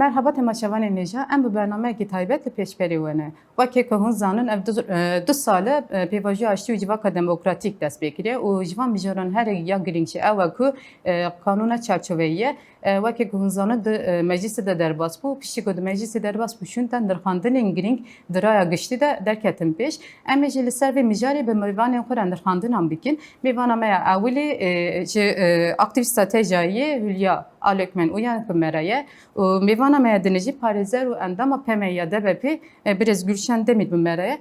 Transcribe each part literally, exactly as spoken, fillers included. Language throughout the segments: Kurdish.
Merhaba temaşevanên hêja, em bi bernameyekî taybet li pêşberê we ne. Weke ku hûn zanin, ev du, e, du sal e, e, pêvajoya aştî û civaka demokratîk dest pê kiriye û ji van mijaran herek ya girîng jî ew e ku, e, qanûna çarçoveyî ye. E, weke ku hûn zanin, di, e, meclîsê de derbas bû. Piştî ku di meclîsê derbas bû, şûnde nirxandinên girîng di raya giştî de derketin pêş. Em ê jî li ser vê mijarê bi mêvanên xwe re nirxandinan bikin. Mêvana me ya ewilî, e, ji, e, aktîvîsta tejayî Hülya Alökmen Uyanık bi me re ye. Û mêvana me ya din jî parêzer û endama P M ya D B P, e, birêz Gülşen Demîr bi me re ye.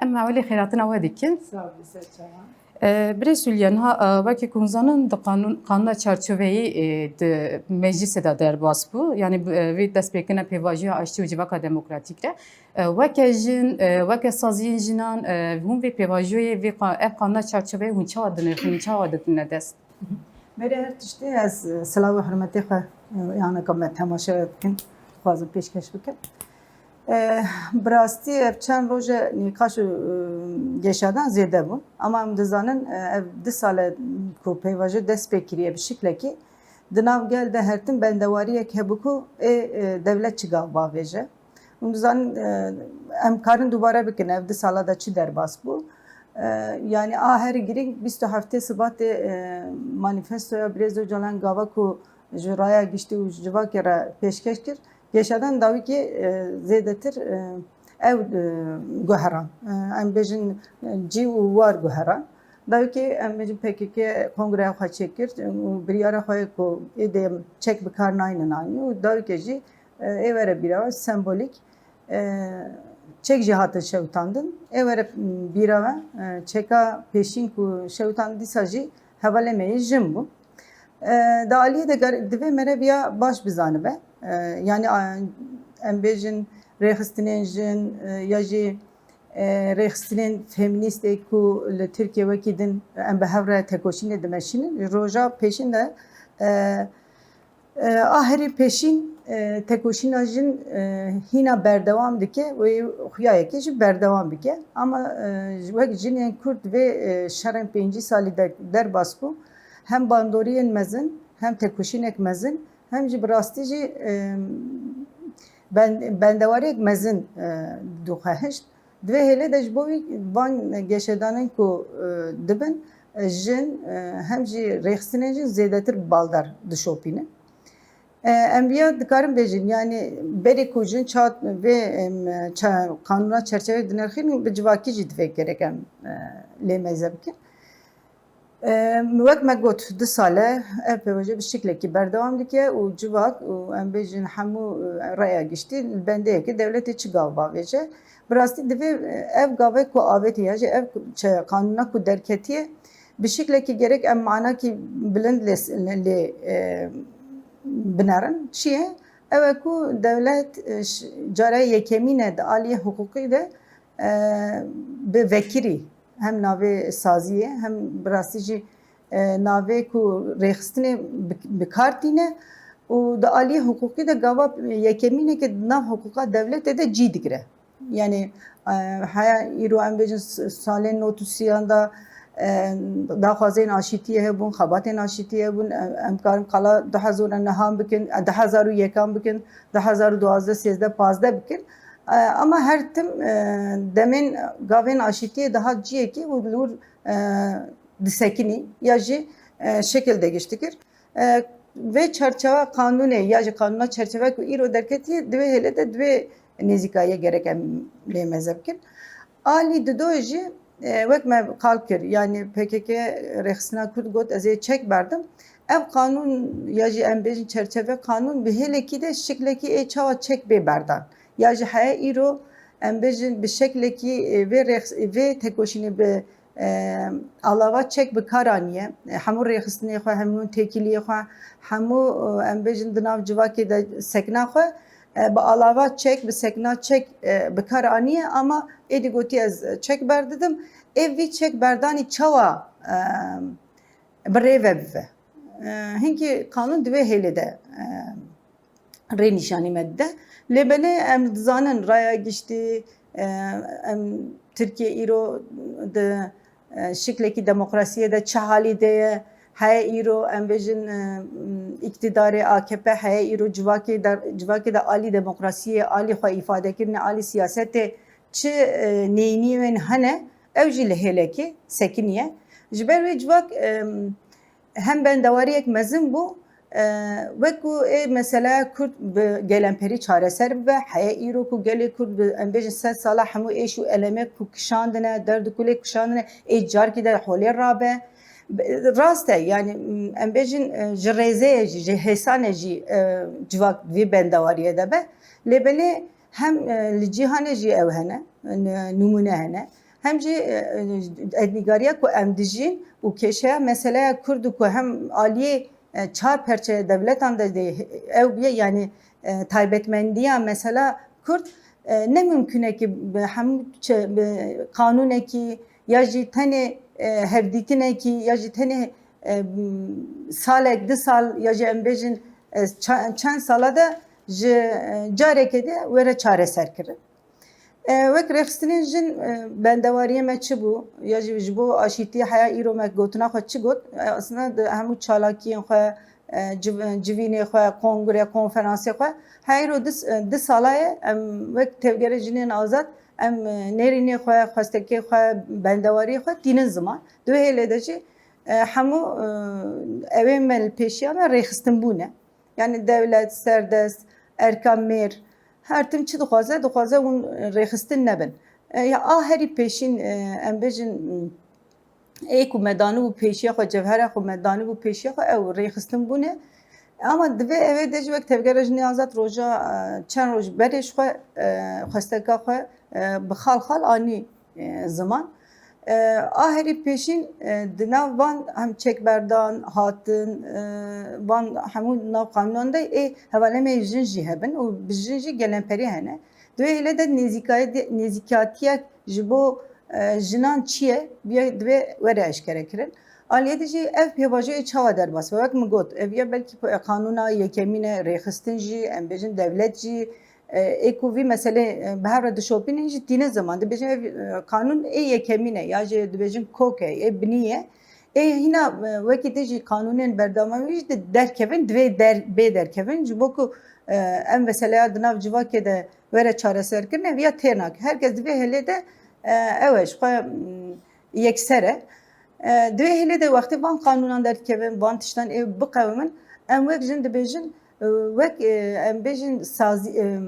Em ewilî xêrhatina we dikin. Sağ ol, ser çavan. E, birêz Hülya, niha, e, weke ku hûn zanin, di qanûn, qanûna çarçoveyî, e, di meclîsê de derbas bû. Yanî, e, vê destpêkirina pêvajoya aştî û civaka demokratîk re. E, weke jin, e, weke saziyên jinan, e, hûn vê pêvajoyê, vê qa-, ev qanûna çarçoveyê hûn çawa dinirxin, çawa didine dest? Berê her tiştê ez, e, silav û hurmetê xwe, e, yaneka me temaşe bikin, dixwazim pêşkeş bikim. E, bi rastî ev çend roj e nîqaş û, e, geşadan zêde bûn. Ama em dizanin, e, ev du sal e ku pêvajo dest pê kiriye bi şiklekî, di nav gel de her tim bendewariyek hebû ku ê, e, dewlet çi gav bavêje. Hûn dizanin, e, em karin dubare bikin, ev du sala de çi derbas bû. E, yanî a herî girîng bîst û heftê Sibatê, e, manîfestoya Birêz Ocalan gava ku ji raya giştî û ji civakê re pêşkeş kir, geşadan dawîkê, e, zêdetir, e, ew, e, guheran. E, em bêjin, e, cî û war guheran. Dawîkê em bêjin P K K kongreya xwe çêkir û biryara xwe ku êdî çek bi kar naynin anî û dawîkê jî, e, ê were bîra we sembolîk, e, çek jî hatin şewitandin. Ê were, m, bîra we, e, çeka pêşîn ku şewitand dîsa jî hevalê me yê jin bû. E, di aliyê de gar-, divê mereviya baş bizanibe. E, yanî, a, em bêjin rêxistinên jin, e, ya jî, e, rêxistinên feminîstê ku li Tirkiye wekî din em bi hev re tekoşînê dimeşînin. Roja pêşîn de, e, e, a herî pêşîn, e, tekoşîna jin, e, hîna berdewam dike û xuya yekê jî berdewam bike. Ama, e, wek jinên Kurd vê, e, şerên pêncî salî de derbas bû, hem bandoriyên mezin, hem tekoşînek mezin, hem jî bi rastî jî, e, ben-, bendewariyek mezin, e, dixwe hişt. Di vê hêlê de ji bo wî van geşedanên ku, e, dibin, e, jin, e, hem jî rêxistinên jin zêdetir baldar dişopînin. E, em viya dikarin bêjin, yanî berê ku jin ça-, vê, em, ça-, qanûna çerçeveyê dinirxînin, bi civakî jî divê gerek em, e, lê meze bikin. Em, wek me got, du sal e ev pêvajoya bi şiklekî berdewam dike û civak û em bêjin hemû, e, raya giştî li bendê ye ku dewletê çi gav bavêje. Bi rastî divê, e, ev gavê ku avêtiye ya jî ev çe-, qanûna ku derketiye bi şiklekî gerek em manakî bilind lê, lê, e, binerin. Çi ye? Ew e ku dewlet, e, ş-, cara yekemîn e di aliyê hiqûqî de, e, bi vekirî hem navê saziyê hem bi rastî jî, e, navê ku rêxistinê bi, bi kar tîne û di aliyê hiqûqî de gava yekemîneke di nav hiqûqa dewletê de cî digire. Yanî, e, heya îro em bêjin s-, salên nod û sîyan de, e, daxwazên aşîtiyê hebûn, xebatên aşîtiyê hebûn, e, em karin qala du hezar û nehan bikin, e, du hezar û yekan bikin, du hezar û duwazdeh, sêzdeh, pazdeh bikin. E, ama her tim, e, demên gavên aşîtiyê dihat ciyekî û li wir, e, disekinî ya jî, e, şekil degiş dikir. E, vê çarçewa qanûnê ya jî qanûna çerçeve ku îro derketiye, di vê hêlê de di vê nêzîkayê gerek em lê meze bikin. Alî dido jî, e, wek me qal kir, yanî P K K rêxistina Kurd got, ez ê çek berdim. Ev qanûn ya jî em bêjin çerçeve qanûn bi hêlekî de şiklekî ê çawa çek bê berdan. Ya jî heye îro em bêjin bi şeklekî, e, vê rêx-, vê tekoşînê bi, e, alava çek bi kar aniye. E, hemû rêxistinê xwe, hemû têkiliyê xwe, hemû, e, em bêjin di nav civakê de sekna xwe, e, bi alava çek, bi sekna çek, e, bi kar aniye, ama êdî gotî ez çek berdidim. Ê vî çek berdanî çawa, e, bi rê ve bive? E, hinkî qanûn di vê hêlê de, e, rê nîşanî me dide. Lê belê em dizanin raya giştî, e, em Tirkiye îro di, e, şiklekî demokrasiyê de çi halî de ye, Heye îro em bêjin, e, îktîdarê A K P heye îro civakê de, civakê de alî demokrasiyê, alî xwe îfadekirinê, alî siyasetê çi, e, neyîniyên hene, ew jî li hêlekê sekiniye. Ji ber wê civak, e, hem bendewariyek mezin bû, e, wekû ê meseleya Kurd bi gelemperî çareser bibe. Heye îro ku gelê Kurd bi, em bêjin sed sala hemû êş û elemê ku kişandine, derd û kulê kişandine, ê carkî de holê rabe. Rast e, yani, em bêjin, e, ji rêzê ye jî, ji hêsanê jî, e, civak vî bendewariyê de be. Lê belê hem, e, li cîhanê jî ew hene, n-, nimûne hene. Hem jî, e, e, ednîgariya ku em dijîn û kêşeya meseleya Kurd û ku hem aliyê, e, çar perçe dewletan de dê ew bîye, yani, e, taybetmendiya mesela Kurd, e, ne mimkun e ki bi hemû çe-, bi qanûnekî ya jî tenê, e, hevdîtinekî ya jî tenê, e, salek, du sal ya jî em bêjin, e, ça-, çend sala de ji, e, carekê de were çareser kirin. E, wek rêxistinên jin, e, bendewariyê me çi bû? Ya jî ji bo aşîtî heya îro me gotina xwe çi got? E, aslında di hemû çalakiyên xwe, e, civ-, civînê xwe, kongre, konferansê xwe, heya îro du, e, du sala ye em wek Tevgerê Jinên Azad em, e, nêrînê xwe, xwestekê xwe, bendewariyê xwe tînin ziman. Di wê hêlê de jî, e, hemû, e, ewên me li pêşiya me rêxistinbûn e. Yani dewlet, serdest, erka mêr, her tim çi dixwaze, dixwaze hûn rêxistin nebin. E, ya a herî pêşîn, e, em bêjin, ê ku me danibû pêşiya xwe, cevhera xwe me danibû pêşiya xwe, ew rêxistin bûne. Ama divê ev ê de jî wek Tevgera Jinê Azad roja, e, çend roj berê ji xwe, e, xwesteka xwe, e, bi xal xal anî, e, ziman. E, a herî pêşîn, e, di nav van hem çekberdan, hatin, e, van hemû nav qanûnan de ê hevalê me yê jin jî hebin û bi jin jî gelemperî hene. Di wê hêlê de nêzîkayê-, nêzîkatiyek ji bo, e, jinan çi ye, biye, divê were eşkere kirin. Aliyê de jî ev pêvajoyê çawa derbas be? Wek min got, ev ya belkî p-, qanûna yekemîn e, rêxistin jî, em bêjin dewlet jî, e, ê ku vî meselê, e, bi hev re dişopînin jî tîne ziman. Dibêjin ev, e, qanûn ê yekemîn e, ya jî dibêjin kok e, ê binî ye. Ê hîna, e, wekî din jî qanûnên berdewamê jî di derkevin, divê der-, bê derkevin. Ji bo ku, e, em meseleya di nav civakê de were çareserkirin, ev ya têr nake. Her kes di vê hêlê de, e, ew e, ji xwe, mm, yekser e. E, di vê hêlê de wextê van qanûnan derdikevin, van tiştan ê biqewimin, em wek jin dibêjin, e, wek, e, em bêjin sazî-, e,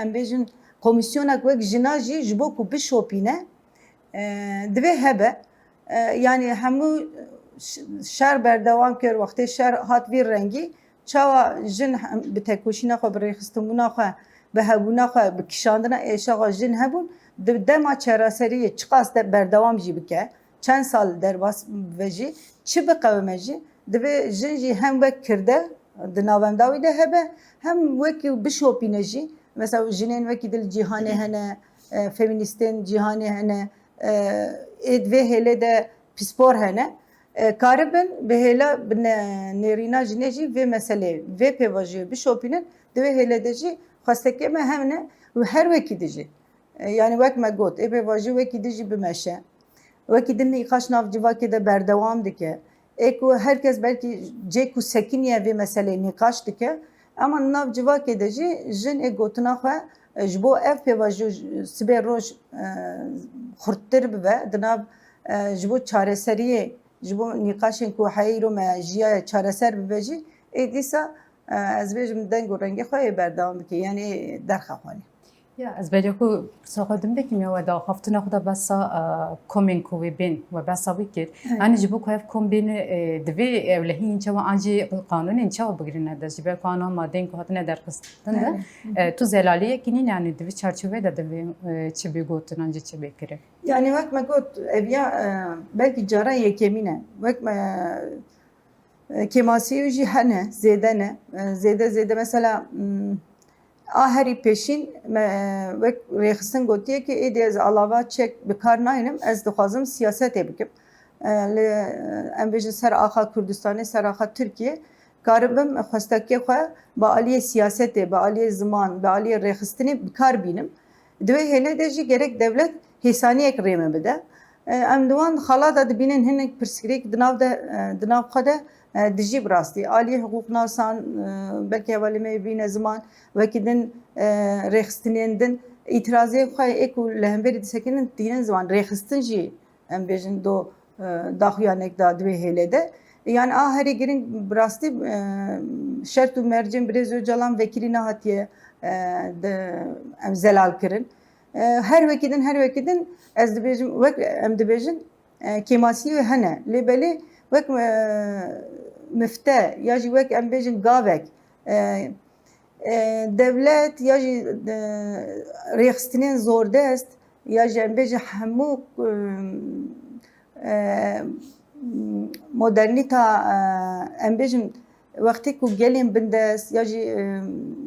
em bêjin komîsyonek wek jina jî ji bo ku bişopîne, e, divê hebe. E, yanî hemû ş-, şer berdewam kir, wextê şer hat vî rengî, çawa jin hem bi tekoşîna xwe, bi rêxistinbûna xwe, bi hebûna xwe, bi kişandina êşa xwe jin hebûn, di dema çareseriyê çiqas de berdewam jî bike, çend sal derbas bibe jî, çi biqewime jî, divê jin jî hem wek kirde di navenda wî de hebe, hem wekî bişopîne jî. Mesela jinên wekî din li cîhanê hene, e, feministên cîhanê hene, e, ê di vê hêlê de pispor hene, e, karibin bi hêla, bi ne-, nêrîna jinê jî vê meseleyê, vê pêvajoyê bişopînin, di vê hêlê de jî xwestekê me hemine û her wekî din jî. E, yanî wek me got, ê pêvajoyê wekî din jî bimeşe. Wekî din nîqaş nav civakê de berdewam dike. Ê ku her kes belkî cê ku sekiniye vê meseleyê nîqaş dike. Ema nav civakê de jî jin ê gotina xwe, e, ji bo ev pêvajo sibê roj, e, xurttir bibe, di nav, e, ji bo çareseriyê, ji bo nîqaşên ku heyî îro me jiyaye çareser bibe jî, ê dîsa, e, ez bêjim deng û rengê xwe ê berdewam bike, yanî derxe xwe lê. Ya, ez beriya ku pirsa xwe din bikim ya we da axaftina xwe da behsa, e, komên ku wê bên we behsa wî kir. Evet. Yanî ji bo ku ev kom bêne, e, divê ewlehiyên çawa an jî qanûnên çawa bigirine dest, ji ber ku ana madeyên ku hatine derxistin de, evet, e, tu zelaliyekî nîne, yanî di vî çarçoveyê de divê, e, çi bê gotin an jî çi bê kirin. Yanî wek me got, ev ya, e, belkî cara yekemîn e. Wek me, e, kêmasî jî hene, zêde ne. E, zêde, zêde mesela, m, a herî pêşîn me, e, wek rêxistin gotiye ki êdî ez alava çek bi kar naynim, ez dixwazim siyasetê bikim. E, li, em bêjin ser axa Kurdistanê, ser axa Tirkiye, karibim xwestekê xwe bi aliyê siyasetê, bi aliyê ziman, bi aliyê rêxistinê bi kar bînim. Di wê hêlê de jî gerek dewlet hêsaniyek rê me bide. E, em di wan xala de dibînin hinek pirsgirêk di nav de, e, di nav xwe de, e, dijî bi rastî. Aliyê hiqûqnasan, e, belkî hevalê me yê bîne ziman, wekî din, e, rêxistinên din, îtirazê xwe ê ku li hemberî disekinin dînin ziman. Rêxistin jî, em bêjin, do, e, daxuyanek da di wê hêlê de. Yani a herî giring bi rastî, e, şert û mercên Birêz Ocalan vekirî nehatiye, e, de, em zelal kirin. E, her wekî din, her wekî din, ez dibêjim, wek em dibêjin, e, kêmasiyê wê hene. Lê belê wek, e, mifte ya jî wek em bêjin gavek, e, e, dewlet ya jî, e, rêxistinên zordest ya jî em bêjin hemû, e, e, modernîta, e, em bêjin wextê ku gelên bindest ya jî, e,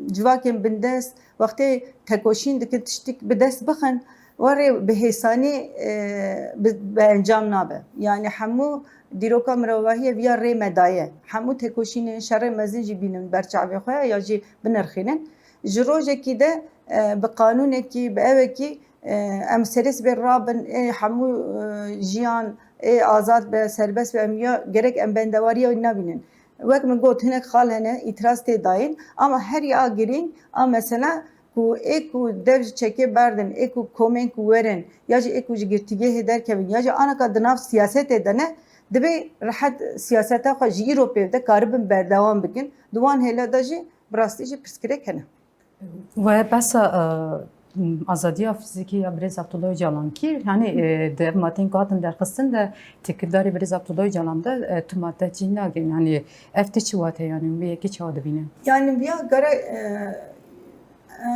civakên bindest wextê tekoşîn dikin, tiştik bi dest bixin, warê bi hêsanî, e, bi, bi encam nabe. Yani hemû dîroka mirovahiyê viya rê me daye. Hemû tekoşînên şerê mezin jî bînin ber çavê xwe ya jî binirxînin. Ji rojekî de, e, bi qanûnekî, bi ewekî, e, em serê sibê rabin, ê hemû, e, jiyan, ê azad be, serbest be, em ya gerek em bendewariya wî nabînin. Wek min got, hinek xal hene, îtiraz tê dayîn, ama herî a girîng a mesela ku ê ku dev ji çekê berdin, ê ku komên ku werin, ya jî ê ku ji girtîgehê derkevin, ya jî anaka di nav siyasetê de ne, divê rehet siyaseta xwe ji îro pê de karibin berdewam bikin. Di wan hêla de jî bi rastî jî pirsgirêk hene. We behsa, e, azadiya fizîkî ya Birêz Abdullah Ocalan kir. Yanî, e, di ev madeyên ku hatin derxistin de têkildarî Birêz Abdullah Ocalan de, e, tu madde cî nagirîn. Yanî ev tê çi wate, yanî wê yekê çawa dibîne? Yani viya gere, e,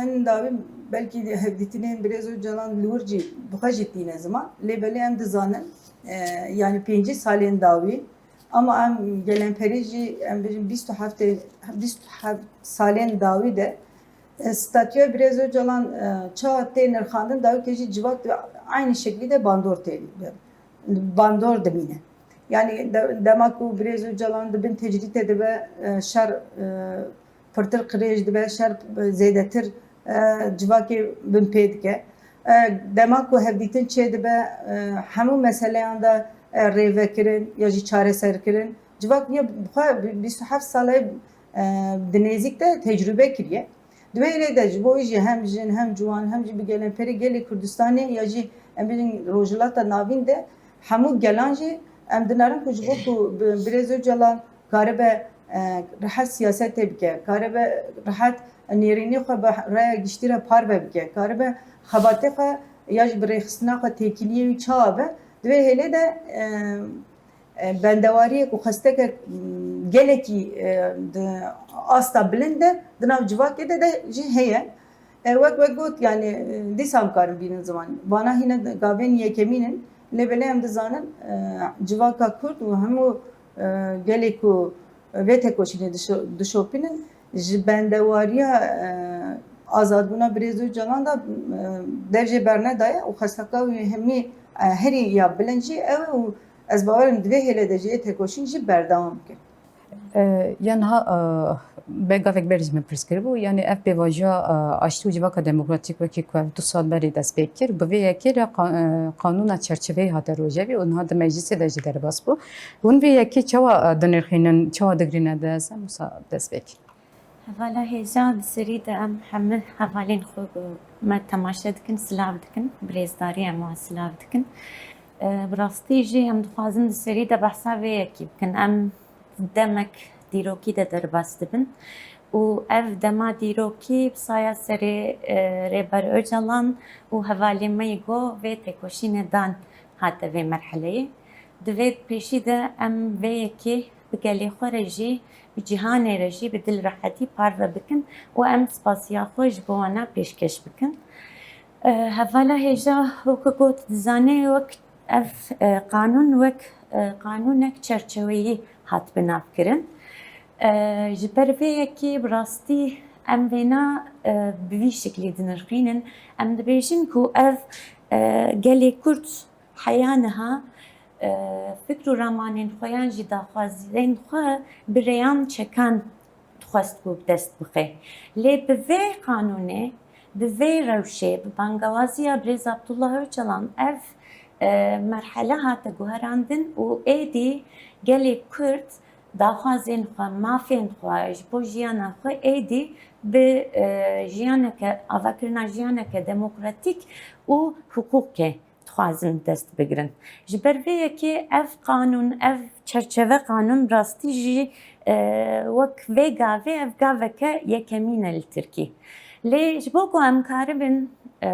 en dawî belkî hevdîtinên Birêz Ocalan li wir jî bi xwe jî tîne ziman. Lê belê em dizanin, e, yani pêncî salên dawî, ama em gelemperî jî, em bêjin bîst û heft, bîst û heft salên dawî de, e, statüya Birêz Ocalan, e, çawa tê nirxandin, dawikê jî civak di aynî şeklî de bandor tê, bandor dimîne. Yani de-, dema ku Birêz Ocalan di bin tecrîtê dibe, e, şer, e, pirtir qirêj dibe, şer, e, zêdetir, e, civakê binpê dike. E, dema ku hevdîtin çê dibe, e, hemû meseleyan de, e, rêvekirin ya jî çareserkirin. Civak ya bi xwe bîst û heft salê, e, di nêzîk de tecrûbe kiriye. Di wê hêlê de ji bo wî jî hem jin, hem ciwan, hem jî bi gelemperê gelê Kurdistanê ya jî em bêjin Rojhilata Navîn de hemû gelan jî em dinarin ku ji bo ku bi-, Birêz Ocalan karibe, e, rehet siyasetê bike, karibe rehet nêrînê xwe bi raya giştî re parve bike, karibe xebatê xwe ya jî bi rêxistina xwe têkiliyê wî çawa be, di vê hêlê de, e, e, bendewariyek û xwestekek, m, gelekî, e, di asta bilind de di nav civakê de, de jî heye. E, wek, wek got, yani, e, dîsa em karin bînin ziman. Vana hîne gavên yekemîn in, lê belê em dizanin, e, civaka Kurd û hemû, e, gelê ku vê tekoşînê dişo-, dişopînin, ji bendewariya, e, azadbûna Birêz Ocalan de, e, dev jê bernedaye û xwesteka wî hemî, e, herî ya bilind jî ew e û ez bawer im di vê hêlê de jî ê tekoşîn jî berdewam bike. E, ya niha, e, be gavek berî jî me pirs kiribû, yanî ev pêvajoya, e, aştî û civaka demokratîk wekî ku ev du sal berî dest pê kir, bi vê yekê re qa-, e, qanûna çerçeveyê hate rojevê û niha di meclisê de jî derbas bû. Hûn vê yekê çawa, e, dinirxînin, çawa digirîne dest? Em wisa dest pê kir. Hevala hêja, di serî de em hemî hevalên xwe ku me temaşe dikin, silav dikin, bi rêzdarî em wan silav dikin. E, bi rastî jî em dixwazin di serî de behsa vê yekê bikin. Em demek dîrokî de derbas dibin û ev dema dîrokî bi saya serê, e, Rêber Ocalan û hevalên me yê ku vê têkoşînê dan hate vê merheleyê. Di vê pêşî de em vê yekê bi gelê xwe re jî, bi cîhanê re jî bi dil rehetî parve bikin û em spasiya xwe ji bo wana pêşkêş bikin. E, hevala hêja, weke got, dizane wek ev, e, qanûn wek, e, qanûnek çerçeveyî hat binavkirin. E, ji ber vê yekê bi rastî em vêna, e, bi vî şiklî dinirxînin. Em dibêjin ku ev, e, gelê Kurd heya niha, e, fikr û ramanên xwe yan jî daxwazên xwe bi rêyan çekan dixwest ku bi dest bixe. Lê bi vê qanûnê, bi vê rewşê, bi bangewaziya Birêz Abdullah Ocalan ev, E, merhele hate guherandin û êdî gelê Kurd daxwazên xwe, mafên xwe, ji bo jiyana xwe êdî bi, e, jiyaneke, avakirina jiyaneke demokratîk û hiqûqê dixwazin dest bigirin. Ji ber vê yekê ev qanûn, ev çerçeve qanûn rastî jî, e, wek vê gavê ev gaveke yekemîn e li Tirkî. Lê ji bo ku em karibin, e,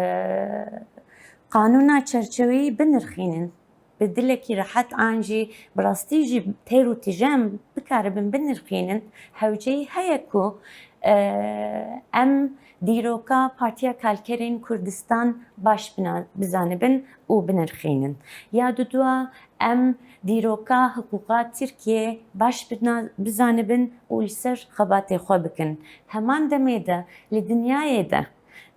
qanûna çerçeveyî binirxînin, bi dilekî rehet an jî bi rastî jî têr û tije em bikaribin binirxînin, hewceyî heye ku, e, em dîroka Partiya Kalkerên Kurdistan baş bina-, bizanibin û binirxînin. Ya dudua em dîroka hiqûqa Tirkiyê baş bina-, bizanibin û li ser xebatê xwe bikin. Heman demê de li dinyayê de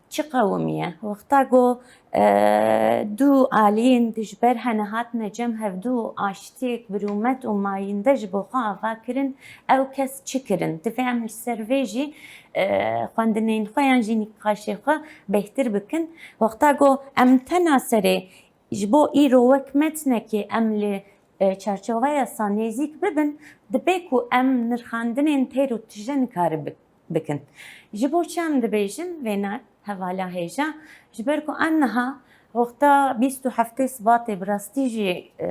çi qewimiye? Wexta ku, e, du aliyên dijber hene hatine cem hevdû û aştiyek bi rûmet û mayînde ji bo xwe ava kirin, ew kes çi kirin? Divê em li ser vê jî, e, xwendinên xwe yan jî nîqaşê xwe bêhtir bikin. Wexta ku em tena serê ji bo îro wek metnekê em li, e, çarçoveya yasa nêzîk bibin, dibe ku em nirxandinên têr û tije nikaribin bikin. Ji bo çi em dibêjin vêna hevala hêja? Ji ber ku an niha wexta bîst û heftê Sibatê bi rastî jî, e,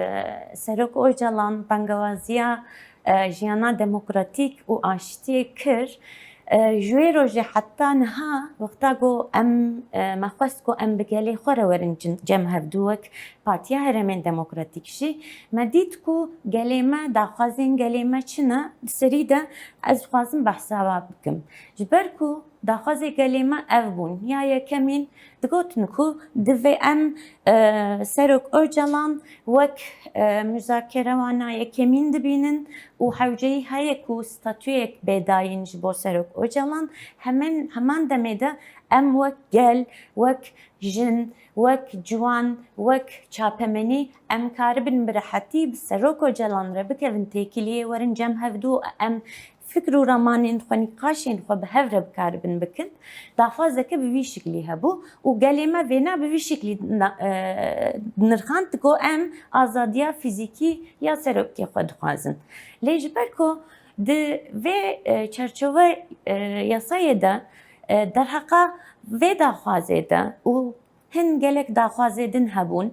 Serok Ocalan bangewaziya, e, jiyana demokratîk û aştiyê kir. E, ji wê rojê heta niha wexta ku em, e, me xwest ku em bi gelê xwe re werin cin-, cem hevdû wek Partiya Herêmên Demokratîk jî, me dît ku gelê me, daxwazên gelê me çi ne? Di serî de ez dixwazim behsa wa bikim. Ji ber ku daxwazê gelê me ev bûn. Ya yekemîn digotin ku divê em, e, Serok Ocalan wek, e, muzakerewana yekemîn dibînin û hewceyî heye ku statuyek bê dayîn ji bo Serok Ocalan. Hemen, heman demê de em wek gel, wek jin, wek ciwan, wek çapemenî em karibin bi rehetî bi Serok Ocalan re bikevin têkiliyê, werin cem hevdû, em fikr û ramanên xwe, nîqaşên xwe bi hev re bikaribin bikin. Daxwazeke bi vî şiklî hebû û gelê me vêna bi vî şiklî na-, e, nirxand ku em azadiya fîzîkî ya serokê xwe dixwazin. Lê ji ber ku di vê, e, çerçove, e, yasayê de, e, derheqa vê daxwazê de û hin gelek daxwazê din hebûn.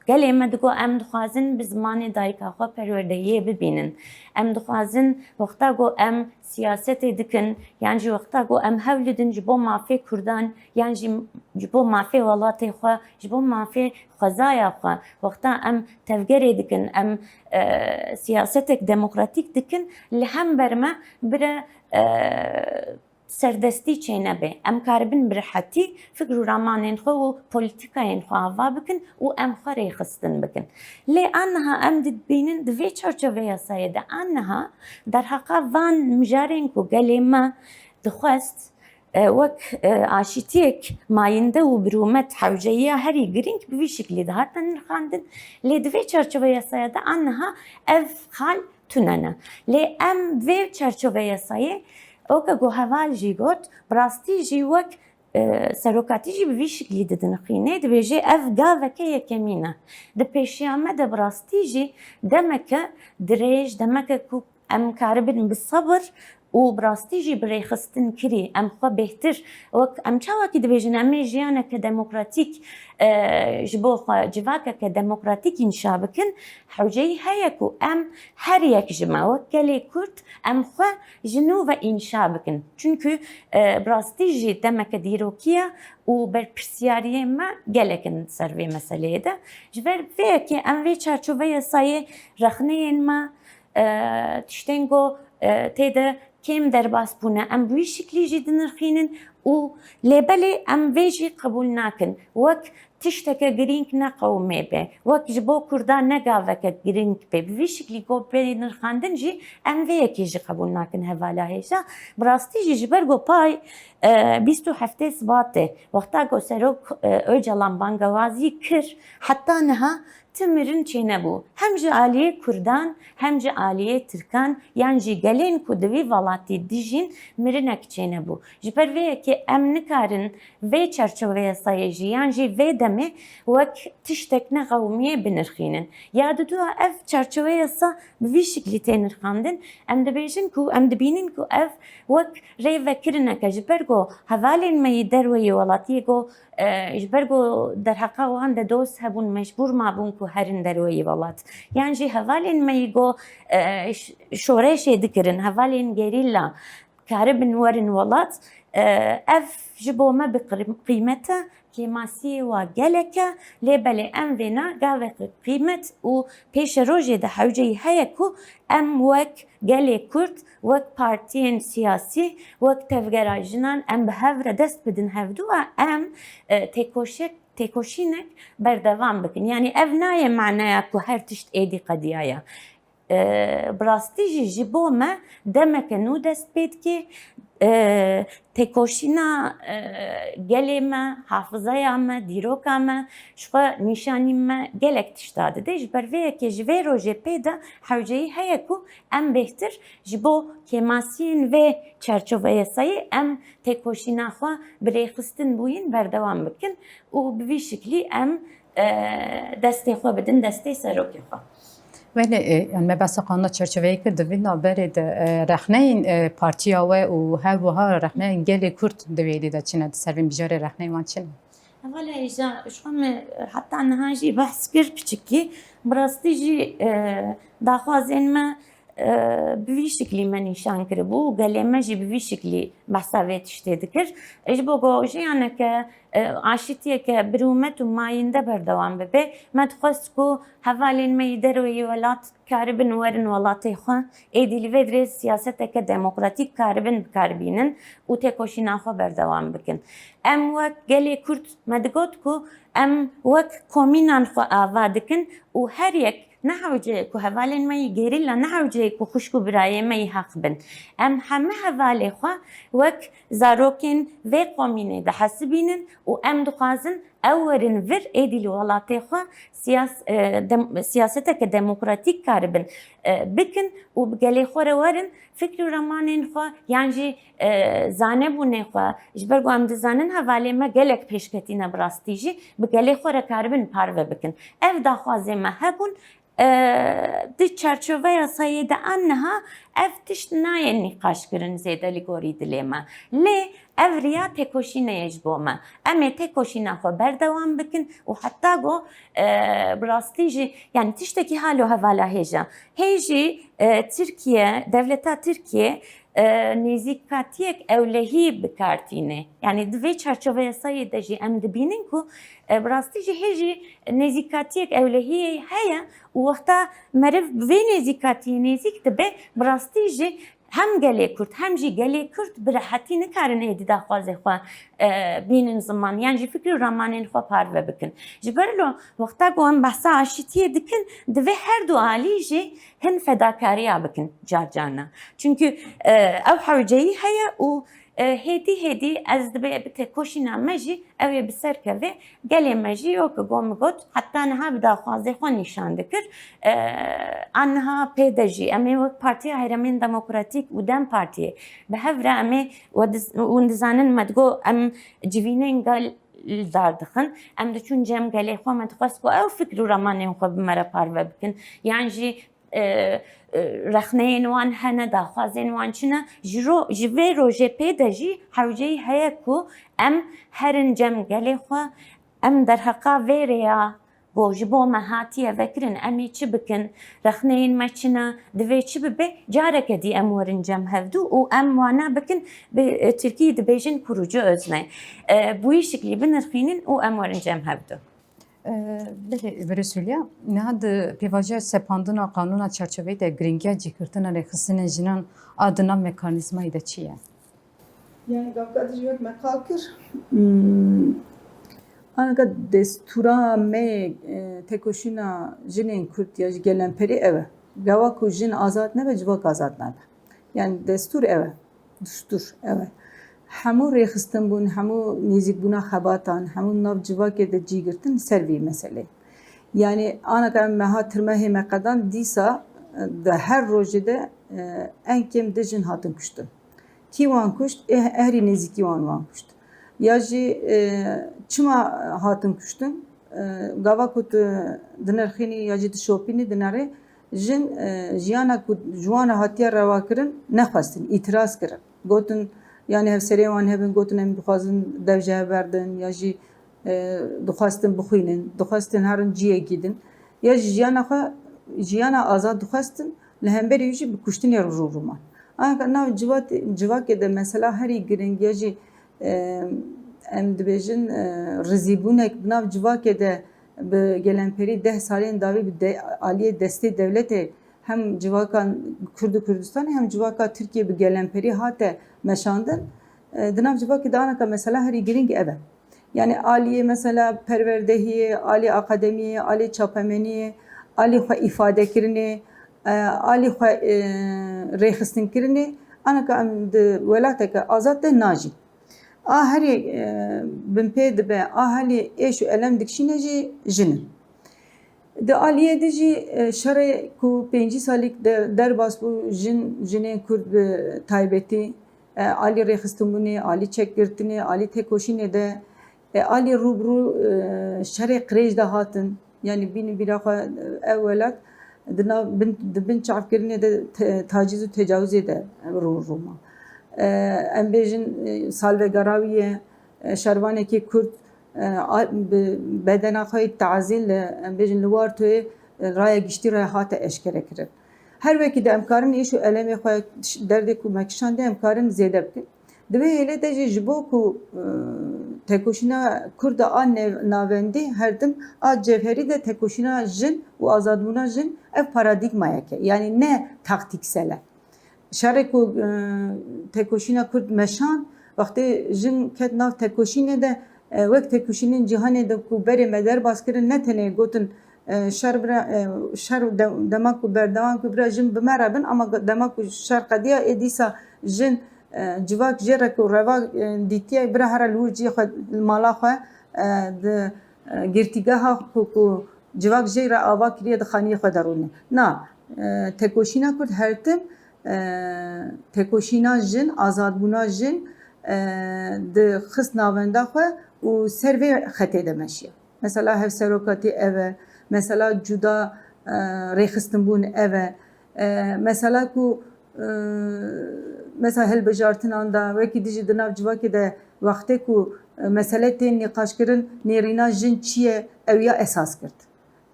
Gelê me digo, em dixwazin bi zimanê dayika xwe perwerdeyiyê bibînin. Em dixwazin wexta ku em siyasetê dikin, yan jî wexta ku em hewl didin ji bo mafê Kurdan, yan jî ji bo mafê welatê xwe, ji bo mafê xwezaya xwe, wexta em tevgerê dikin, em, e, siyasetek demokratîk dikin, li hember me bire, e, serdestî çênebe. Em karibin bi rehetî fikr û ramanên xwe û polîtîkayên xwe ava bikin û em xwe rêxistin bikin. Lê aniha em dibînin di vê çarçoveyasayê de aniha derheqa van mijarên ku gelê me dixwest, e, wek, e, aşîtiyek mayînde û bi rûmet hewceyiya herî girîng bi vî şiklî dihatin nirxandin. Lê di vê çarçoveyasaya de aniha ev xal tune ne. Lê em vê çarçoveyasayê, weke ku heval jî got, bi rastî jî wek, e, serokatî jî bi vî şiklî didinixîne, dibêje ev gaveke yekemîn e. Di pêşiya me de bi rastî jî demeke dirêj, demeke ku em karibin bi sebir û bi rastî jî bi rêxistin kirî, em xwe bêhtir, wek em çawakî dibêjin, em ê jiyaneke demokratîk, e, ji bo xwe civakeke demokratîk înşa bikin, hewceyî heye ku em her yek ji me wek gelê Kurd em xwe ji nû ve înşa bikin. Çunku, e, bi rastî jî demeke dîrokî ye û berpirsiyariyên me gelek in ser vê meseleyê de. Ji ber vê yekê em vê çarçoveya yasayê rexneyên me, e, tiştên ku, e, tê de kêm derbas bûne, em bi wî şiklî jî dinirxînin û lê belê em vê jî qebûl nakin. Wek tişteke girîng ne qewimê be, wek ji bo Kurda ne gaveke girîng be, bi vî şiklî ku bê nirxandin jî em vê yekê jî qebûl nakin hevala hêja. Bi rastî jî ji ber ku pay, e, bîst û heftê Sibatê, wexta ku Serok, e, Ocalan bangewazî kir, heta niha ti mirin çênebû. Hem ji aliyê Kurdan, hem ji aliyê Tirkan, yan jî gelên ku di vî welatî dijîn, mirinek çênebû. Ji ber vê yekê em nikarin vê çarçoveyasayê jî, yan jî vê dem em ê wek tiştek ne qewimiyê binirxînin. Ya didua ev çarçoveya yasa bi vî şiklî tê nirxandin, em dibêjin ku em dibînin ku ev wek rêvekirineke ji ber ku hevalên me yî derweyî welatiyê ku, e, ji ber ku derheqa wan de doz hebûn, mecbûr mabûn ku herin derweyî welat. Yan jî hevalên me yî ku, e, ş-, şoreşê dikirin, hevalên gerîla karibin werin welat, e, ev ji bo me bi qir-, qîmet e, kêmasiyê wa gelek e, lê belê em vêna gaveke qîmet û pêşerojê de hewceyî heye ku em wek gelê Kurd, wek partiyên siyasî, wek tevgera jinan em bi hev re dest bidin hevdû a em, e, têkoşek-, têkoşînek berdewam bikin. Yanî ev nayê maneya ku her tişt êdî qediyaye. E, bi rastî jî ji bo me demeke nû dest pê dike. E, têkoşîna, e, gelê me, hafizeya me, dîroka me, ji xwe nîşanî me gelek tişta dide. Ji ber vê yekê ji vê rojê pê de hewceyî heye ku em bêhtir ji bo kêmasiyên vê çarçoveyasayî em têkoşîna xwe bi rêxistin bûyîn berdewam bikin û bi vî şiklî em, e, destê xwe bidin destê serokê xwe. Belê, e, yani me behsa qanûna çerçeveyê kir, di vî navberê de, e, rexneyên, e, partiya we û her wiha rexneyên gelê Kurd di wê êdî de çi ne, di ser vê mijarê rexneyên wan çi ne? Hevala hêja, ji xwe me heta niha jî behs kir piçikî. Bi rastî jî, e, daxwazên me, e, bi vî şiklî me nîşan kiribû û gelê me jî bi vî şiklî behsa vê tiştê dikir. Ji bo ku jiyaneke, e, aşîtiyeke birûmet û mayînde berdewam bibe, me dixwest ku hevalên me yî derweyî welat karibin werin welatê xwe, êdî li vê dirê siyaseteke demokratîk karibin bi kar bînin û têkoşîna xwe berdewam bikin. Em wek gelê Kurd me digot ku em wek komînan xwe ava dikin û her yek ne hewce ye ku hevalên me yî gerîla, ne hewce ye ku xwişk û birayê me yî heq bin. Em hemî hevalê xwe wek zarokên vê komînê dihesibînin û em dixwazin ew werin vir êdî li welatê xwe siyas-, e, dem-, siyaseteke demokratîk karibin, e, bikin û bi gelê xwe re werin fikr û ramanên xwe yan jî, e, zanebûnê xwe, ji ber ku em dizanin hevalê me gelek pêşketî ne bi rastî jî, bi gelê xwe re karibin parve bikin. Ev daxwazê me hebûn, e, di çarçoveya yasayê de an niha ev tişt nayê nîqaşkirin zêde li gorî dilê me. Lê ev riya têkoşînê ye ji bo me. Em ê têkoşîna xwe berdewam bikin û heta ku, e, bi rastî jî, yani tiştekî halo hevala hêja. Hê jî, e, Tirkiye, dewleta Tirkiye, e, nêzîkatiyek ewlehî bi kar tîne. Yani di vê çarçoveya yasayê de jî em dibînin ku, e, bi rastî jî hê jî nêzîkatiyek ewlehiyê heye û wexta meriv bi vê nêzîkatiyê nêzîk dibe, bi rastî jî hem gelê Kurd hem jî gelê Kurd bi rehetî nikarin êdî daxwazê xwe, e, bînin ziman yan jî fikr û ramanên xwe parve bikin. Ji ber lo wexta ku em behsa aşîtiyê dikin, divê her du alî jî hin fedakariya bikin car carna. Çünkü, e, ew hewceyî heye û, e, hêdî hêdî ez dibê bi têkoşîna me jî ew ê bi ser keve. Gelê me jî weke ku min got, heta niha bi daxwazê xwe nîşan dikir. E, an niha pê de jî em ê wek Partiya Herêmên Demokratîk û DEM Partiyê bi hev re em ê, we diz-, hûn dizanin me digot em civînên gel li dar dixin. Em diçûn cem gelê xwe, me dixwest ku ew fikr û ramanên xwe bi me re parve bikin. Yan jî, e, e, rexneyên wan hene, daxwazên wan çi ne. Ji ro-, ji vê rojê pê de jî hewceyî heye ku em herin cem gelê xwe, em derheqa vê rêya ku ji bo me hatiye vekirin, em ê çi bikin, rexneyên me çi ne, divê çi bibe, careke dî em werin cem hevdû û em wana bikin, bi, e, tirkî dibêjin kurucu özne. E, bi wî şiklî binirxînin û em werin cem hevdû. E, belê, Birê Sûliya, niha di pêvajoya sepandina qanûna çarçoveyê de giringiya cihgirtina rêxistinên jinan a di nav mekanîzmayê de çi ye? Yani gavka dijî wek me qal kir, hmm, anaka destûra me, e, têkoşîna jinên Kurd ya ji gelemperî ev e. Gava ku jin azad nebe, civak azad nabe. Yani destûr ev e. Destûr ev e. Hemû rêxistin bûn, hemû nêzîkbûna xebatan, hemû nav civakê de cî girtin ser vî meselê. Yani anaka em meha tirmehê me qedan dîsa, e, di her rojê de, e, en kêm du jin hatin kuştin. Kî wan kuşt? Ê herî nêzîkî wan wan kuşt. Ya jî e, çima hatin kuştin? E, gava ku tu dinirxînî ya jî dişopînî dinere, jin e, jiyana ku ji wan re hatiye rewakirin nexwestin, îtiraz kirin. Gotin, yanî hevserê wan hebin, gotin em dixwazin dev ji hev berdin, ya jî e, dixwestin bixwînin, dixwestin herin ciyekî din. Ya jî jiyana xwe, jiyana azad dixwestin, li hemberî wî jî bi kuştinê rû rû man. Anka nav civat-, civakê de mesela herî giring ya jî, e, em dibêjin, e, rizîbûnek bi nav civakê de bi gelemperî deh salên dawî bi de-, aliyê destê dewletê hem civaka Kurd û Kurdistanê hem civaka Tirkiyê bi gelemperî hate meşandin. E, di nav civakê de anaka mesela herî giring ev e. Yani aliyê mesela perwerdehiyê, aliyê akademiyê, aliyê çapemeniyê, aliyê xwe îfadekirinê, e, aliyê xwe, e, rêxistinkirinê, anaka em di welateke azad de najîn. A herî, e, binpê dibe, a herî êş û elem dikişîne jî jin in. Di aliyê de jî, e, şerê ku pêncî salîk de derbas bû, jin, jinên Kurd bi taybetî, e, alî rêxistinbûnê, alî çekgirtinê, alî têkoşînê de, e, alî rû bi rû, e, şerê qirêj de hatin. Yanî bînî bîra xwe, e, ev welat di nav bin, di bin çavkirinê de te-, taciz û tecawizê de rû rû ma. E, em bêjin, e, salvegera wî ye, e, şervanekî Kurd, e, a, bi bedena xwe yê tazî li, em bêjin li Wartoyê, e, raya giştî re hate eşkere kirin. Her wekî de em karin êş û elemê xwe, derdê ku me kişandiye em karin zêde bikin. Di vê hêlê de jî ji bo ku, e, tekoşîna Kurda a nev-, navendî her tim a cevherî de tekoşîna jin û azadbûna jin ev paradîgmayek e. Yanî ne taktîksel e. Şerê ku, e, tekoşîna Kurd meşan, wextê jin ket nav tekoşînê de, e, wek tekoşînên cîhanê de ku berê me derbas kirin, ne tenê gotin, e, şer bira, e, şer de-, dema ku berdewam ku bira jin bi me re bin, ama dema ku şer qediya ê dîsa jin, e, civak jê re ku reva, e, dîtiye bira here li wir cihê xwe, li mala xwe, e, di, e, girtîgeha ku, ku civak jê re ava kiriye di xaniyê xwe de rûne. Na, e, tekoşîna Kurd her tim, e, tekoşîna jin, azadbûna jin, e, di xist navenda xwe û ser vê xetê de meşiya. Mesela hevserokatî ev e, mesela cuda, e, rêxistinbûn ev e. E, mesela ku, e, mesela hilbijartinan de, wekî dijî di nav civakê de wextê ku, e, mesele tên nîqaşkirin, nêrîna jin çi ye, ew ya esas girt.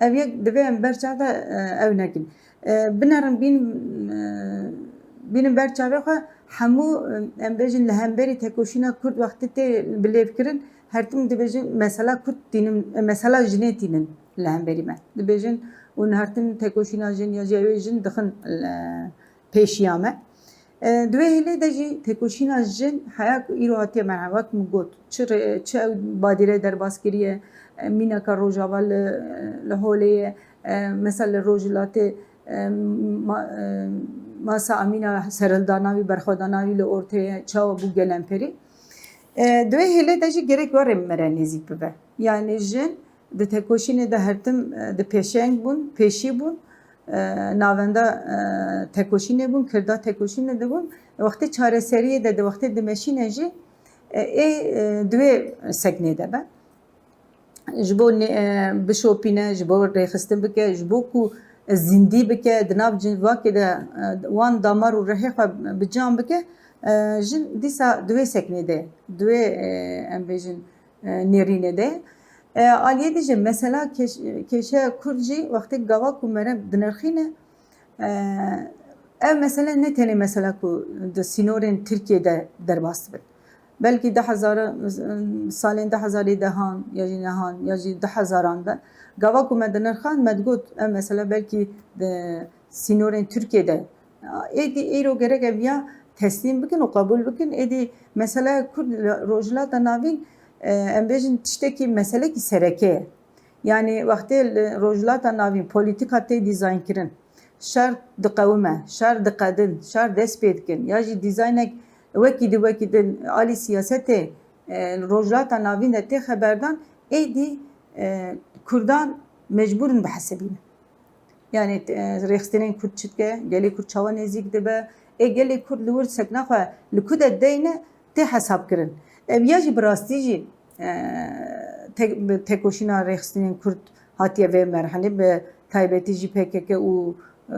Ev yek divê em ber çav de, e, ew nekin. E, binerin bîn, e, bînin ber çavê xwe hemû, e, em bêjin li hemberî tekoşîna Kurd wextê tê bilêvkirin, her tim dibêjin mesela Kurd tînin, e, mesela jinê tînin li hemberî me. Dibêjin û her tim tekoşîna jin ya jî ew ê jin dixin, e, pêşiya me. E, di wê hêlê de jî têkoşîna jin heya ku îro hatiye me, wek min got, çi rê-, çi ew badîre derbas kiriye, e, mînaka Rojava li, li holê ye, e, mesela li Rojhilatê, e, ma-, e, masa Amîna serhildana wî, berxwedana wî li ortê ye, çawa bû gelemperî. E, di wê hêlê de jî gerek were me re nêzîk bibe. Yanî jin di tekoşînê de her tim, e, di pêşeng bûn, pêşî bûn, e, navenda, e, tekoşînê bûn, kirda tekoşînê de bûn. Wextê çareseriyê de, di wextê dimeşîne jî, e, ê, e, di wê seknê de be. Ji bo nê-, e, bişopîne, ji bo rêxistin bike, ji bo ku zindî bike, di nav civakê de, e, wan damar û rihê xwe bi can bike, e, jin dîsa di wê seknê de, di wê, e, em bêjin, e, nêrînê de. E, aliyê dî jî mesela kêş-, kêşeya Kurd jî wextê gava ku mere dinirxîne, e, ev mesele ne tenê mesela ku di sînorên Tirkiyê de derbas dibin. Belkî du hezar, salên du hezarî dehan ya jî nehan ya jî du hezaran de gava ku me dinirxand, me digot ev mesele belkî di sînorên Tirkiyê de Êdî îro gerek ev ya teslîm bikin û qebûl bikin. Êdî mesela Kurd li Rojhilata Navîn, e, em bêjin tiştekî, meselekî sereke ye. Yanî wextê li Rojhilata Navîn polîtîka tê dîzaynkirin, şer diqewime, şer diqedin, şer dest pê dikin, ya jî dîzaynek wekî di wekî di alî siyasetê, e, li Rojhilata Navîn de tê xeberdan, êdî, e, Kurdan mecbûr in bihesibînin. Yanî, e, rêxistinên Kurd çi dike, gelê Kurd çawa nêzîk dibe, ê gelê Kurd li wir sekna xwe li ku de deyne tê hesabkirin. Ev ya jî bi rastî jî, e, tek-, bi tekoşîna rêxistinên Kurd hatiye vê merhelê, bi taybetî jî P K K û, e,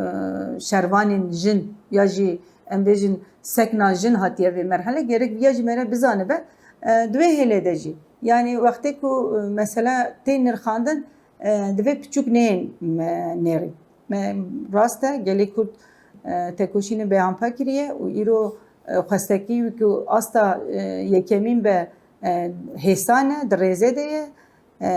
şervanên jin ya jî em bêjin sekna jin hatiye vê merhelê. Gerek viya jî me re bizanibe, e, di wê hêlê de jî. Yanî wextê ku, e, mesela tê nirxandin, e, divê piçûk neyên me nêrî. Me, rast e, gelê Kurd, e, tekoşînê bêhempa kiriye û îro, e, xwestekî wî ku asta, e, yekemîn be, e, hêsan e, di rêzê de ye. E,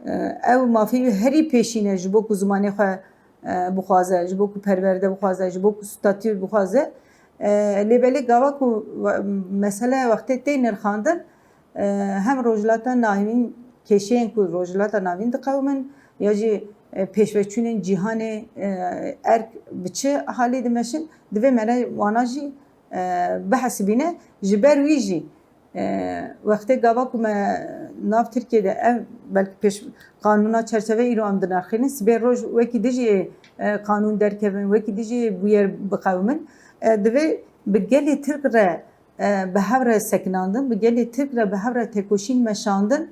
e, ew mafê wî herî pêşîn e ji bo ku zimanê xwe, e, bixwaze, ji bo ku perwerde bixwaze, ji bo ku statû bixwaze. E, lê belê gava ku we-, mesele wextê tê nirxandin, e, hem Rojhilata Navîn, kêşeyên ku Rojhilata Navîn diqewimin ya jî, e, pêşveçûnên cîhanê, e, erk bi çi halî dimeşin, divê me re wana jî, e, bihesibîne. Ji ber wî jî, e, wextê gava ku me nav Tirkiyê de ev belkî pêş qanûna çerçeve îro em dinirxînin, sibê roj wekî dijî, e, qanûn derkevin, wekî dijî bûyer biqewimin, e, divê bi gelê Tirk re e, bi hev re sekinandin, bi gelê Tirk re bi hev re tekoşîn meşandin,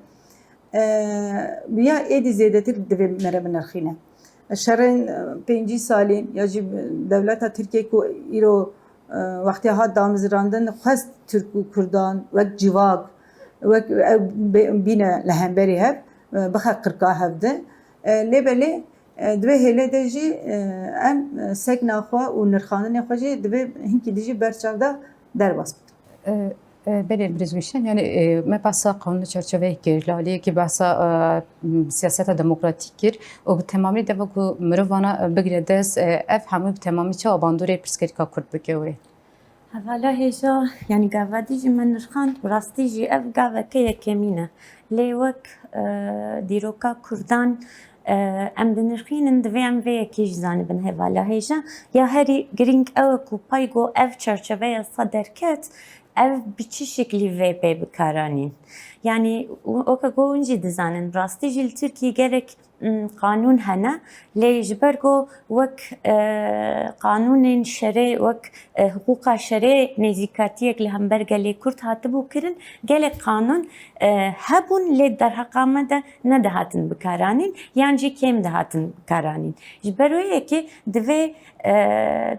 e, ya êdî zêdetir divê me re binirxîne. Şerên, e, pêncî salî ya jî dewleta Tirkiye ku îro, e, wextê hat damizrandin, xwest Tirk û Kurdan wek civak, wek ew bê-, bîne li hemberî hev, e, bixe qirka hev de. E, lê belê, e, di vê hêlê de jî, e, em, e, sekna xwe û nirxandinê xwe jî divê hinkî dijî berçav de derbas bikin. E, e, belê, birêz Gulşen, yani, e, me behsa qanûnê çerçeveyê kir, li aliyekî behsa, e, m, siyaseta demokratîk kir û bi temamî dema ku mirov vana, e, bigire dest, e, ev hemû bi temamî çawa bandorê pirsgirêka Kurd bike wê? Hevala hêja, yani gava dî jî me nirxand, bi rastî jî ev gaveke yekemîn e. Lê wek, e, dîroka Kurdan, e, em dinirxînin, divê em vê yekê jî zanibin hevala hêja. Ya herî girîng ew e ku pay ku ev çerçeve yasa derket, ev bi çi şeklî vê pê bikaranîn? Yanî, weke ku hûn jî dizanin, rastî jî li Tirkiyê gelek, m, qanûn hene, lê ji ber ku wek, e, qanûnên şerê, wek, e, hiqûqa şerê nêzîkatiyek li hember gelê Kurd hatibû kirin, gelek qanûn, e, hebûn, lê derheqa me de nedihatin bikaranîn, yan jî kêm dihatin bikaranîn. Ji ber wê yekê divê, e,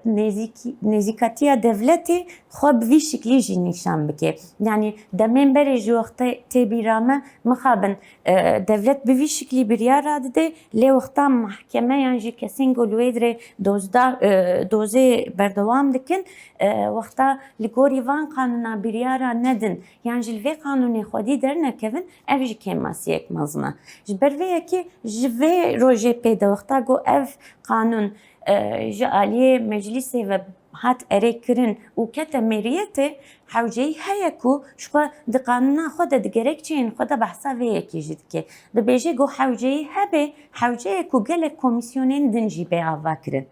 nêzîkî-, nêzîkatiya dewletê xwe bi vî şiklî jî nîşan bike. Yanî demên berê ji wextê tê bîra me, mixabin, e, dewlet bi vî şiklî biryar radide, lê wexta mahkeme yan jî kesên ku li wê dirê dozda-, e, dozê berdewam dikin, e, wexta li gorî van qanûna biryara nedin, yan jî li vê qanûnê xwedî dernekevin, ev jî kêmasiyek mezin e. Ji ber vê yekê ji vê rojê pê de wexta ku ev qanûn, e, ji aliyê meclîsê ve hat erêkirin û kete mêriyetê, hewceyî heye ku ji xwe di qanûna xwe de, di gerekçeyên xwe de behsa vê yekê jî dike. Dibêje ku hewceyî hebe, hewce ye ku gelek komîsyonên din jî bê avakirin.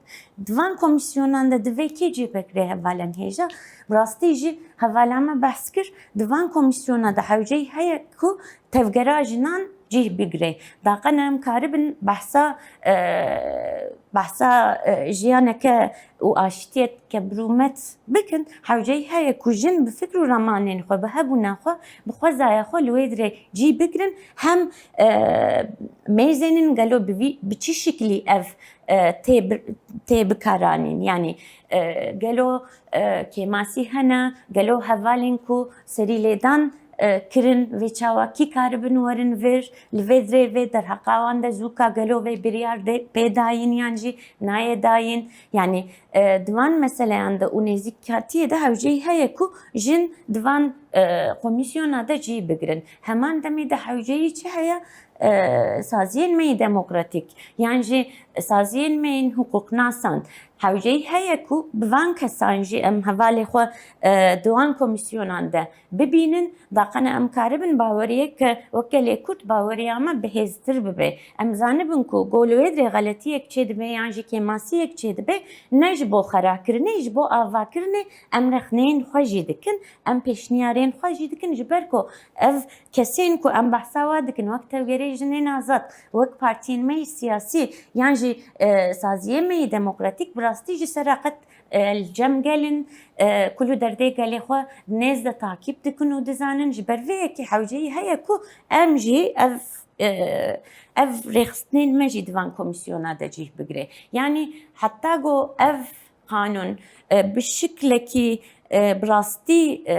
Di van komîsyonan de divê kê cih bigire hevalên hêja? Bi rastî jî hevala me behs kir, di van komîsyona de hewceyî heye ku tevgera jinan cih bigire. Daqene em karibin behsa, e, behsa, e, jiyaneke û aştiyeke birûmet bikin, hewceyî heye ku jin bi fikr û ramanên xwe, bi hebûna xwe, bi xwezaya xwe li wê dirê cih bigrin, hem, e, mêzênin gelo bi vî, bi çi şiklî ev, e, tê bi-, tê bikaranîn. Yanî, e, gelo, e, kêmasî hene, gelo hevalên ku serî lêdan, e, kirin, vê çawa kî karibin werin vir, li vê dirê vê derheqa wan de zûka gelo vê biryar de pê dayîn yan jî nayê dayîn. Yanî, e, di van meseleyan de û nêzîkatiyê de hewceyî heye ku jin di van, e, komîsyona de cî bigrin. Heman demê de hewceyî çi heye? E, saziyên me yê demokratîk yan jî saziyên me yên hiqûqnasan, hewceyî heye ku bi van kesan jî em hevalê xwe, e, di wan komîsyonan de bibînin, daqene em karibin baweriyeke weke lê Kurd baweriya me bihêztir bibe. Em zanibin ku go li wê dirê xeletiyek çêdibe yan jî kêmasiyek çêdibe, ne ji bo xerakirinê, ji bo avakirinê em rexneyên xwe jî dikin, em pêşniyarên Xwe jî dikin, ji ber ku ev kesên ku em behsa wa dikin, wek Tevgerê Jinên Azad, wek partiyên me yî siyasî yan jî, e, saziyê me yî demokratîk bi rastî ji sera qet, e, li cem gelin, e, kul û derdê gelê xwe nêz de takîb dikin û dizanin. Ji ber vê yekê hewceyî heye ku em jî ev, e, ev rêxistinên me jî di van komîsyona de cih bigire. Yanî heta ku ev qanûn, e, bi şiklekî, e, bi rastî, e,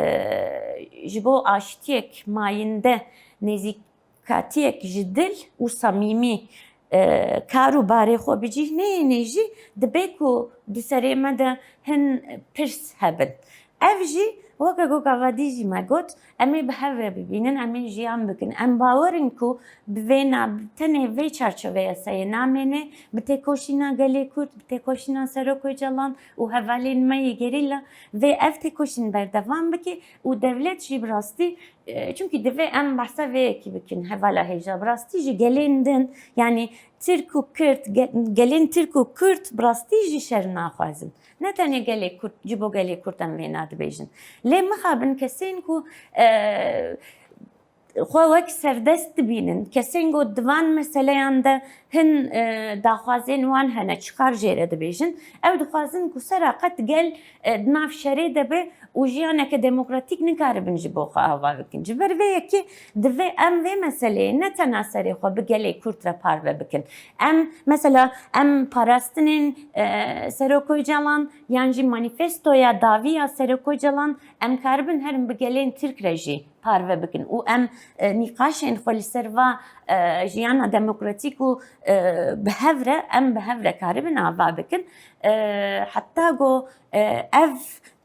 ji bo aştiyek mayînde, nêzîkatiyek ji dil û samîmî, e, kar û barê xwe bi cih neyêne jî, dibe ku di serê me de hin pirs hebin. Ev jî weke ku gava dî jî me got, em ê bi hev re bibînin, em ê jiyan bikin. Em bawer in ku bi vê na-, tenê vê çarçoveyasayê namêne, bi têkoşîna gelê Kurd, bi têkoşîna Serok Ocalan û hevalên me yê gerîla vê ev têkoşîn berdewam bike û dewlet jî bi rastî, e, çimkî divê em behsa vê yekî bikin, hevala hêja bi rastî ji gelên din, yanî Tirk û Kurd, ge-, gelên Tirk û Kurd bi rastî jî şer naxwazin. Ne tenê gelê Kurd, ji bo gelê Kurd em vê na dibêjin. Lê mixabin kesên ku, e, xwe wek serdest dibînin, kesên ku di van meseleyan de hin, e, daxwazên wan hene, çikar jê re dibêjin, ew dixwazin ku sera qet gel, e, di nav şerê de be û jiyaneke demokratîk nikaribin ji bo xwe ava bikin. Ji ber vê yekê divê em vê meseleyê ne tena serê xwe bi gelê Kurd re parve bikin. Em, mesela, em parastinên, e, Serok Ocalan yan jî manîfestoya dawî ya Serok Ocalan em karibin herin bi gelên Tirk re jî parve bikin û em, e, nîqaşên xwe li ser va, e, jiyana demokratîk û, e, bi hev re, em bi hev re karibin ava bikin. E, heta ku, e, ev,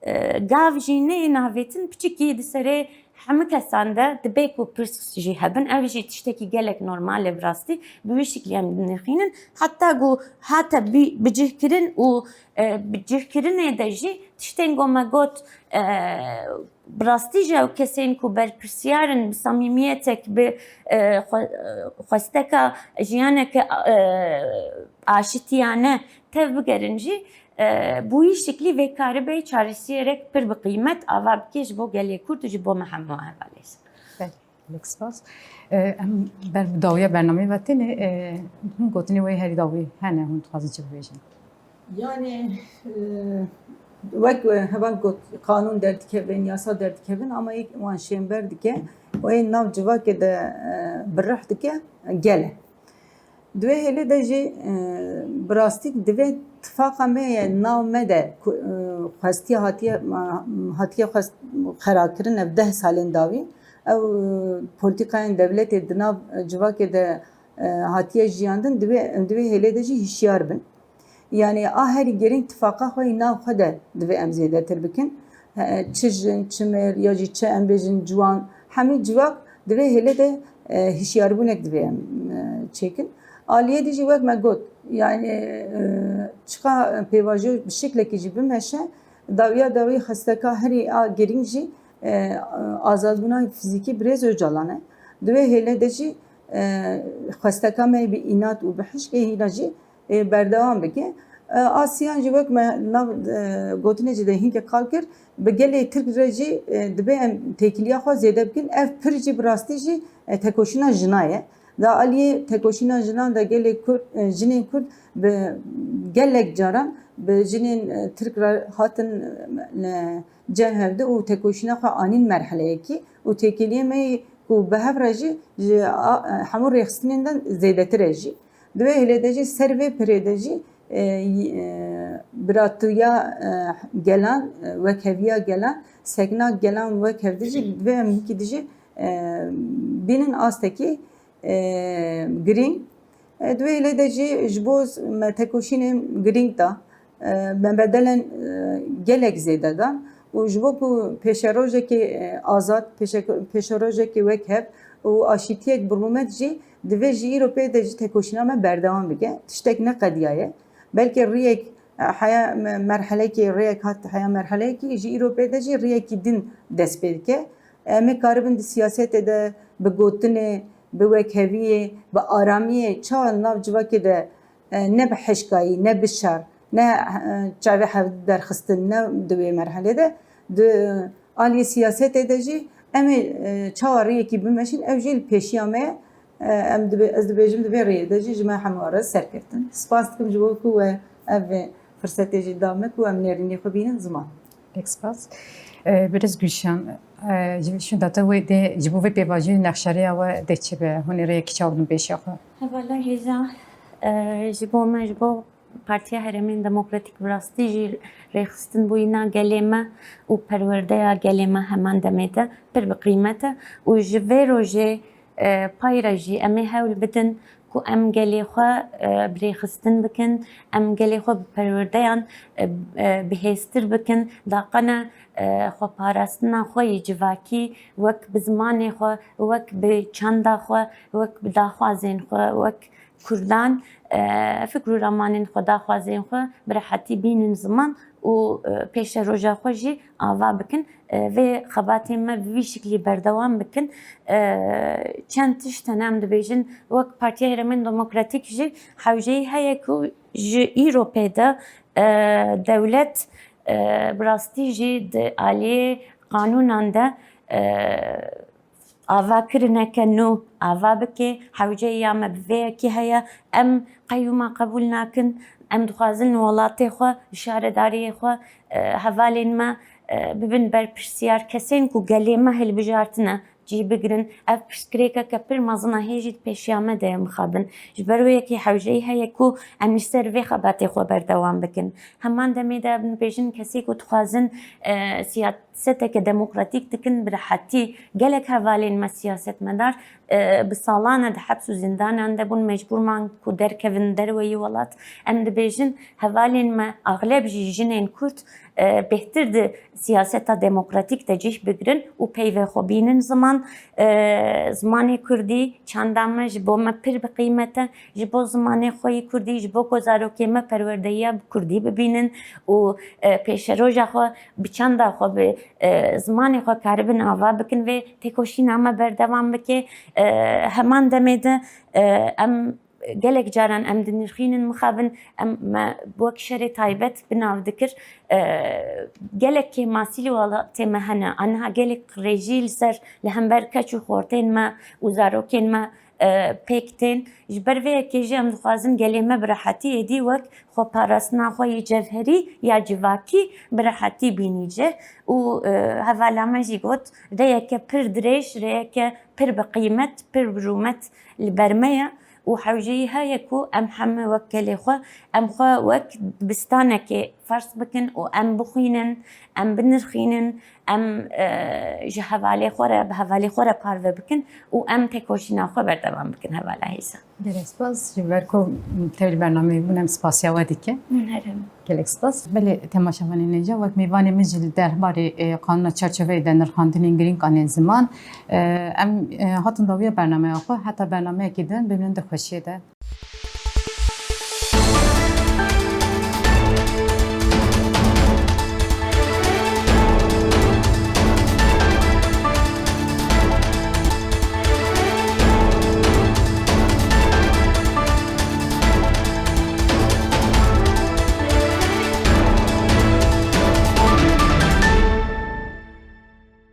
e, gav jî neyê navêtin, piçikî di serê hemû kesan de dibe ku pirs jî hebin. Ev jî tiştekî gelek normal e bi rastî. Bi wî şiklî em dinirxînin. Heta ku hate bî-, bicihkirin û, e, bicihkirinê de jî tiştên ku me got, e, bi rastî jî ew kesên ku berpirsiyar in, bi samîmiyetek, bi, e, xwe-, e, xwesteka jiyaneke, e, aşitiyane tev bigerin jî, e, bi wî şiklî vê karibe çaresiyerek pir bi qîmet ava bike ji bo gelê Kurd û ji bo me hemû hevalê. Belê, gelek spas. E, em ber bi dawiya bernameyê ve têne, e, hûn gotinê wê herî dawî hene, hûn dixwazin çi bibêjin? Yani, e, wek, e, heval got, qanûn derdikevin, yasa derdikevin, ama yek wan şênber dike, wê nav civakê de, e, bi rih dike, gel e. Di wê hêlê de jî, e, bi rastî divê tifaqa me ye nav me de ku, e, xwestiye hatiye, hatiye xwest-, xerakirin ev deh salên dawî. Ew, e, polîtîkayên dewletê di nav civakê de, e, hatiye jiyandin, divê, di wê hêlê de jî hişyar bin. Yanî a herî girîng tifaqa xwe yî nav xwe de divê em zêdetir bikin. He, çi jin, çi mêr, ya jî çi em bêjin ciwan, hemî civak di vê hêlê de, e, hişyarbûnek divê em, e, çêkin. Aliyê dî jî wek me got, yanî, e, çiqa pêvajoyê bi şiklekî jî bimeşe, dawiya dawî xwesteka herî a girîng jî, e, azadbûna fizîkî birêz Ocalan e. Di wê hêlê de jî, e, xwesteka me yê bi înat û bi hişkê hîna jî, e, berdewam bike. E, a siyan jî wek me nav, e, gotinê jî de hînkê qal kir, bi gelê Tirk re jî, e, divê em têkiliya xwe zêde bikin. Ev pir jî bi rastî jî, e, tekoşîna jina ye. Da aliyê tekoşîna jinan de gelê Kurd, e, jinên Kurd bi gelek caran bi jinên, e, Tirk re hatin, e, cem hevdi û tekoşîna xwe anîn merheleyekî û têkiliyê me yê ku bi hev re jî ji a, hemû rêxistinên de zêdetir e jî. Di wê hêlê de jî ser vê pirê de jî, e, y-, e, biratiya, e, gelan, e, wekheviya gelan, sekna gelan wekhev de jî divê em hîkî de jî, e, bînin astekî, e, girîng. E, di wê hêlê de jî ji bo me tekoşînên girîng da, e, me bedelen, e, gelek zêde dan û ji bo ku pêşerojekê, e, azad, pêşe-, pêşerojekê wekhev û aşîtiyek bi rûmet jî divê ji îro pê de jî tekoşîna me berdewam bike. Tiştek neqediyaye. Belkî riyek, e, heya me-, merhelekê, riyek hat heya merheleyekî, ji îro pê de jî riyekî din dest pê dike. Em ê karibin di siyasetê de bi gotinê, bi wekheviyê, bi aramiyê, çawa nav civakê de, e, ne bi hişkayî, ne bi şer, ne, e, çavê hev derxistin, ne di wê merhelê de, di, aliyê siyasetê de jî em ê, e, çawa rêyekî bimeşin, ew jî li pêşiya me ye. E, em dibe-, ez dibêjim di vê rêyê de jî ji me hemû re serkeftin. Spas dikim ji bo ku we ev firsetê jî da me ku em nêrînê xwe bînin ziman. Pek spas. E, Birêz Gülşen, e, ji, şûnda te wê dê, ji bo vê pêvajoyê nexşerêya we dê çi be? Hûn ê rêyekî çawa bidin pêşiya xwe? Hevala hêja, e, ji bo me, ji bo Partiya Herêmên Demokratîk bi rastî jî rêxistin bûyîna gelê me û perwerdeya gelê me heman demê de pir bi qîmet e û ji vê rojê, e, pay re jî em ê hewl bidin ku em gelê xwe, e, bi rêxistin bikin, em gelê xwe bi perwerdeyan, e, e, bihêztir bikin, daqene, e, xweparastina xwe yê civakî wek bi zimanê xwe, wek bi çanda xwe, wek bi daxwazên xwe, wek Kurdan, e, fikr û ramanên xwe, daxwazên xwe bi rehetî bînin ziman û, e, pêşeroja xwe jî ava bikin. E, vê xebatê me bi vî şiklî berdewam bikin. E, çend tişt hene em dibêjin, wek Partiya Herêmên Demokratîk jî hewceyî heye ku ji îro pê de, e, dewlet, e, bi rastî jî di aliyê qanûnan de, e, avakirineke nû ava bike. Hewceya me bi vê yekê heye. Em qeyûma qebûl nakin. Em dixwazin li welatê xwe, li şaredariyê xwe, e, hevalên me, e, bibin berpirsiyar. Kesên ku gelê me hilbijartine, cî bigirin. Ev pirsgirêkeke pir mezin e, hê jî di pêşiya me de ye mixabin. Ji ber wê yekê hewceyî heye ku em li ser vê xebatê xwe berdewam bikin. Heman demê de em dibêjin kesê ku dixwazin, e, siyaseteke demokratîk dikin, bi rehetî gelek hevalên me siyasetmedar, e, bi salan e di heps û zindanan de bûn, mecbûr man ku derkevin derweyî welat. Em dibêjin hevalên me, axleb jî jinên Kurd, e, bêhtir di siyaseta demokratîk de cih bigirin û peyvê xwe bînin ziman. E, zimanê Kurdî, çanda me ji bo me pir bi qîmet e. Ji bo zimanê xwe yê Kurdî, ji bo ku zarokê me perwerdehiya bi Kurdî bibînin û, e, pêşeroja xwe bi çanda xwe, bi, e, zimanê xwe karibin ava bikin, vê têkoşîna me berdewam bike. E, heman demê de, e, em gelek caran em dinirxînin mixabin, em me wek şerê taybet bi nav dikir. E, gelek kêmasî li welatê me hene. Aniha gelek qirêjî li ser, li hember keç û xortên me û zarokên me, e, pêk tên. Ji ber vê yekê jî em dixwazin gelê me bi rehetî êdî wek xweparastina xwe yê cevherî ya civakî bi rehetî bînî cih. Û, e, hevala me jî got, rêyeke pir dirêj, rêyeke pir bi qîmet, pir bi rûmet li ber me ye û hewceyî heye ku em heme wek gelê xwe, em xwe wek dibistanekê ferz bikin û em bixwînin, em binirxînin, em, e, ji hevalê xwe re, bi hevalê xwe re parve bikin û em têkoşîna xwe berdewam bikin, hevala hêza. Gelek spas. Ji ber ku tevlî bernameyê bûn, em spasiya we dikin. Hûn herin. Gelek spas. Belê temaşevanên hêja, wek mêvanê min jî li derbarê, e, qanûna çarçoveyê de nirxandinên girîng anên ziman. E, em, e, hatin dawiya bernameya xwe, heta bernameyekî din bimînin di xweşiyê de.